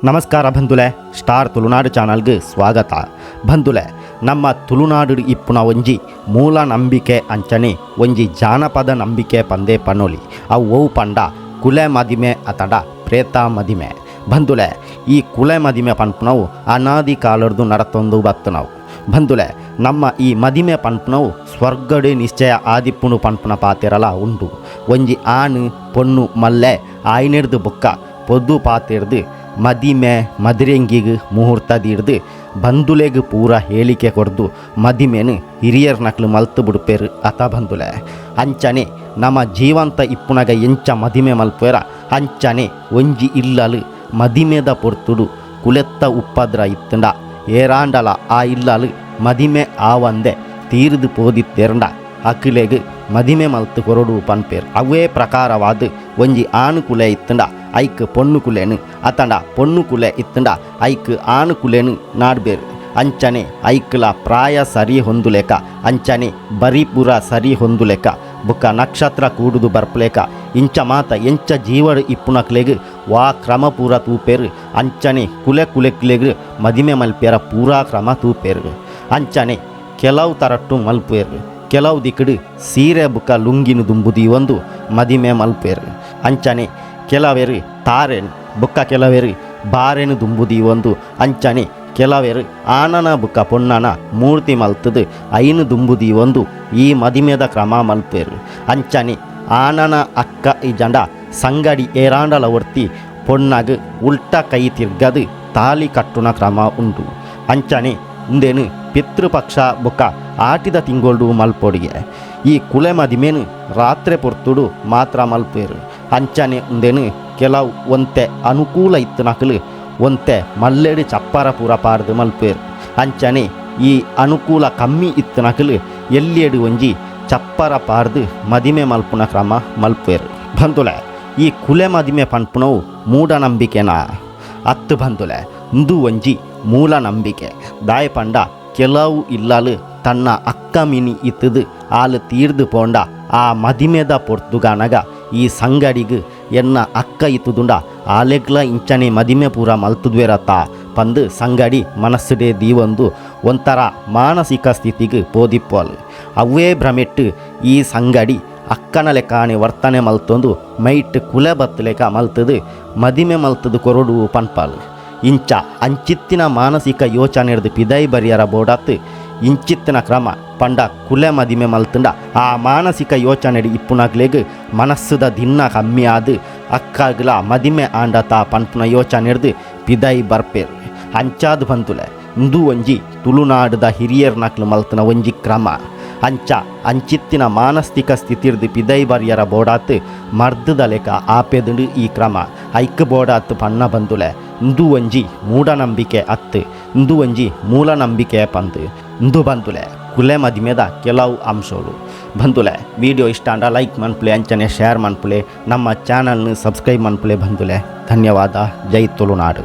ನಮಸ್ಕಾರ ಬಂಧುಲೆ, ಸ್ಟಾರ್ ತುಳುನಾಡು ಚಾನಲ್ಗೆ ಸ್ವಾಗತ. ಬಂಧುಲೆ, ನಮ್ಮ ತುಳುನಾಡು ಇಪ್ಪುನ ಒಂಜಿ ಮೂಲ ನಂಬಿಕೆ ಅಂಚನೆ ಒಂಜಿ ಜಾನಪದ ನಂಬಿಕೆ ಪಂದೇ ಪನೋಲಿ. ಅವು ಒವು ಪಂಡ ಕುಲೆ ಮದಿಮೆ ಅತಡ ಪ್ರೇತ ಮದಿಮೆ. ಬಂಧುಲೆ, ಈ ಕುಲೆ ಮದಿಮೆ ಪನ್ಪುನವು ಅನಾದಿ ಕಾಲರ್ದು ನಡತೊಂದು ಬತ್ತುನವು. ಬಂಧುಲೆ, ನಮ್ಮ ಈ ಮದಿಮೆ ಪನ್ಪುನವು ಸ್ವರ್ಗಡೆ ನಿಶ್ಚಯ ಆದಿಪ್ಪುನು ಪನ್ಪುನ ಪಾತೆರಲ ಉಂಡು. ಒಂಜಿ ಆನು ಪೊಣ್ಣು ಮಲ್ಲೆ ಆಯ್ನೆರ್ದು ಬೊಕ್ಕ ಪೊದ್ದು ಪಾತೆರ್ದು ಮದಿಮೆ ಮದಿರೆಂಗಿಗೆ ಮುಹೂರ್ತ ದೀಡ್ದು ಬಂಧುಲೆಗ್ ಪೂರ ಹೇಳಿಕೆ ಕೊರ್ದು ಮದಿಮೆನು ಹಿರಿಯರ್ ನಕ್ಲು ಮಲ್ತು ಬುಡ್ಪೇರು ಅತ ಬಂಧುಲೆ. ಅಂಚನೆ ನಮ್ಮ ಜೀವಂತ ಇಪ್ಪುನಗ ಎಂಚ ಮದಿಮೆ ಮಲ್ಪೇರ ಅಂಚನೆ ಒಂಜಿ ಇಲ್ಲಲು ಮದಿಮೆದ ಪೊರ್ತುಡು ಕುಲೆತ್ತ ಉಪ್ಪದ್ರ ಇತ್ತಂಡ ಏರಾಂಡಲ ಆ ಇಲ್ಲಲು ಮದಿಮೆ ಆವಂದೆ ತೀರ್ದು ಪೋದಿತ್ತೆರಂಡ ಅಕ್ಲೆಗ್ ಮದಿಮೆ ಮಲ್ತು ಕೊರಡು ಪನ್ಪೇರು. ಅವೇ ಪ್ರಕಾರವಾದ ಒಂಜಿ ಆನು ಕುಲೆ ಇತ್ತಂಡ ಐಕ್ ಪೊಣ್ಣು ಕುಲೆನು ಅತಂಡ ಪೊಣ್ಣು ಕುಲೆ ಇತ್ತಂಡ ಐಕ್ ಆನು ಕುಲೆನು ನಾಡ್ಬೇರು. ಅಂಚನೆ ಐಕ್ಲ ಪ್ರಾಯ ಸರಿ ಹೊಂದುಲೆಕ, ಅಂಚನೆ ಬರಿಪುರ ಸರಿ ಹೊಂದುಲೆಕ, ಬುಕ್ಕ ನಕ್ಷತ್ರ ಕೂಡುದು ಬರ್ಪುಲೆಕ, ಇಂಚ ಮಾತ ಎಂಚ ಜೀವಡು ಇಪ್ಪುನಕ್ಲೆಗ್ ವಾ ಕ್ರಮ ಪೂರ ತೂಪೇರು. ಅಂಚನೆ ಕುಲೆ ಕುಲೆಕ್ಲೆಗ್ ಮದಿಮೆ ಮಲ್ಪೇರ ಪೂರಾ ಕ್ರಮ ತೂಪೇರು. ಅಂಚನೆ ಕೆಲವು ತರಟ್ಟು ಮಲ್ಪೇರು. ಕೆಲವು ದಿಕ್ಕಡು ಸೀರೆ ಬುಕ್ಕ ಲುಂಗಿನ ದುಂಬುದಿ ಒಂದು ಮದಿಮೆ ಮಲ್ಪೇರು. ಅಂಚನೆ ಕೆಲವೇರು ತಾರೇನು ಬುಕ್ಕ ಕೆಲವೇರು ಬಾರೆನು ದುಂಬುದಿ ಒಂದು, ಅಂಚನೆ ಕೆಲವೇರು ಆನನ ಬುಕ್ಕ ಪೊಣ್ಣನ ಮೂರ್ತಿ ಮಲ್ತದು ಐನು ದುಂಬುದಿ ಒಂದು ಈ ಮದಿಮೆದ ಕ್ರಮ ಮಲ್ಪೇರು. ಅಂಚನೆ ಆನನ ಅಕ್ಕ ಇಜಂಡ ಸಂಗಡಿ ಏರಾಂಡಲ ಒರ್ತಿ ಪೊಣ್ಣಗ್ ಉಲ್ಟ ಕೈ ತಿರ್ಗದು ತಾಲಿ ಕಟ್ಟುನ ಕ್ರಮ ಉಂಟು. ಅಂಚನೆ ಉಂದೇನು ಪಿತೃಪಕ್ಷ ಬೊಕ್ಕ ಆಟಿದ ತಿಂಗೊಳ್ಡು ಮಲ್ಪೊಡಿಗೆ. ಈ ಕುಲೆ ಮದಿಮೇನು ರಾತ್ರಿ ಪೊರ್ತುಡು ಮಾತ್ರ ಮಲ್ಪೇರು. ಅಂಚನೆ ಉಂದೇನು ಕೆಲವು ಒಂತೆ ಅನುಕೂಲ ಇತ್ತು ನಕಲು ಒಂತೆ ಮಲ್ಲೆಡು ಚಪ್ಪರ ಪೂರ ಪಾಡ್ದು ಮಲ್ಪೇರು. ಅಂಚನೆ ಈ ಅನುಕೂಲ ಕಮ್ಮಿ ಇತ್ತು ನಕಲು ಎಲ್ಲಿಯಡು ಒಂಜಿ ಚಪ್ಪರ ಪಾಡ್ದು ಮದಿಮೆ ಮಲ್ಪುನ ಕ್ರಮ ಮಲ್ಪೇರು. ಬಂಧುಲೆ, ಈ ಕುಲೆ ಮದಿಮೆ ಪನ್ಪುನವು ಮೂಢನಂಬಿಕೆನಾ ಅತ್ತು ಬಂಧುಲೆ, ಇಂದು ಒಂಜಿ ಮೂಲ ನಂಬಿಕೆ. ದಾಯ ಪಂಡ ಕೆಲವು ಇಲ್ಲಲು ತನ್ನ ಅಕ್ಕ ಮಿನಿ ಇತ್ತದು ಆಲು ತೀರ್ದು ಪೋಂಡ ಆ ಮದಿಮೆದ ಪೊರ್ತುಗಾನಗ ಈ ಸಂಗಡಿಗ್ ಎನ್ನ ಅಕ್ಕ ಇತ್ತುದುಂಡ ಆಲೆಗ್ಲ ಇಂಚನೆ ಮದಿಮೆ ಪೂರ ಮಲ್ತುದ್ವೇರತ್ತ ಪಂದು ಸಂಗಡಿ ಮನಸ್ಸುಡೆ ದೀವೊಂದು ಒಂಥರ ಮಾನಸಿಕ ಸ್ಥಿತಿಗೆ ಪೋದಿಪ್ಪೋಲು. ಅವೇ ಭ್ರಮೆಟ್ಟು ಈ ಸಂಗಡಿ ಅಕ್ಕನ ಲೆಕ್ಕಾನೆ ವರ್ತನೆ ಮಲ್ತೊಂದು ಮೈಟ್ ಕುಲೆ ಬತ್ತು ಲೆಕ್ಕ ಮಲ್ತದು ಮದಿಮೆ ಮಲ್ತದು ಕೊರಡು ಪನ್ಪಾಲು. ಇಂಚ ಅಂಚಿತ್ತಿನ ಮಾನಸಿಕ ಯೋಚನೆರ್ದು ಪಿದೈ ಬರಿಯರ ಬೋಡಾತ್ ಇಂಚಿತ್ತಿನ ಕ್ರಮ ಪಂಡ ಕುಲೆ ಮದಿಮೆ ಮಲ್ತುಂಡ ಆ ಮಾನಸಿಕ ಯೋಚನೆ ಇಪ್ಪುನಗ್ಲೆಗ್ ಮನಸ್ಸುದ ದಿನ್ನ ಕಮ್ಮಿ ಆದು ಅಕ್ಕಾಗ್ಲ ಮದಿಮೆ ಆಂಡತ ಪನ್ಪುನ ಯೋಚನೆರ್ದು ಪಿದೈ ಬರ್ಪೇರು. ಅಂಚಾದ್ ಬಂತುಲೆ ಇಂದು ಒಂಜಿ ತುಳುನಾಡುದ ಹಿರಿಯರ್ ನಕ್ಲು ಮಲ್ತನ ಒಂಜಿ ಕ್ರಮ. ಅಂಚ ಅಂಚಿತ್ತಿನ ಮಾನಸಿಕ ಸ್ಥಿತಿರ್ದು ಪಿದೈ ಬರಿಯರ ಬೋಡಾತ್ ಮರ್ದದ ಲೆಕ್ಕ ಆಪೆದುಂಡು ಈ ಕ್ರಮ. ಐಕ್ ಬೋಡಾತ್ ಪಣ್ಣ ಬಂದುಲೆ ಇಂದು ಒಂಜಿ ಮೂಢನಂಬಿಕೆ ಅತ್ತು, ಇಂದು ಒಂಜಿ ಮೂಲ ನಂಬಿಕೆ ಪಂದು. ಇಂದು ಬಂದುಲೆ ಕುಲೆ ಮದಿಮೆದ ಕೆಲವು ಅಂಶಗಳು. ಬಂದುಲೆ, ವಿಡಿಯೋ ಇಷ್ಟ ಅಂಡ ಲೈಕ್ ಮನ್ಪುಲೆ, ಅಂಚನೆ ಶೇರ್ ಮನ್ಪುಲೆ, ನಮ್ಮ ಚಾನಲ್ನ ಸಬ್ಸ್ಕ್ರೈಬ್ ಮನ್ಪುಲೆ ಬಂದುಲೆ. ಧನ್ಯವಾದ. ಜೈ ತುಳುನಾಡು.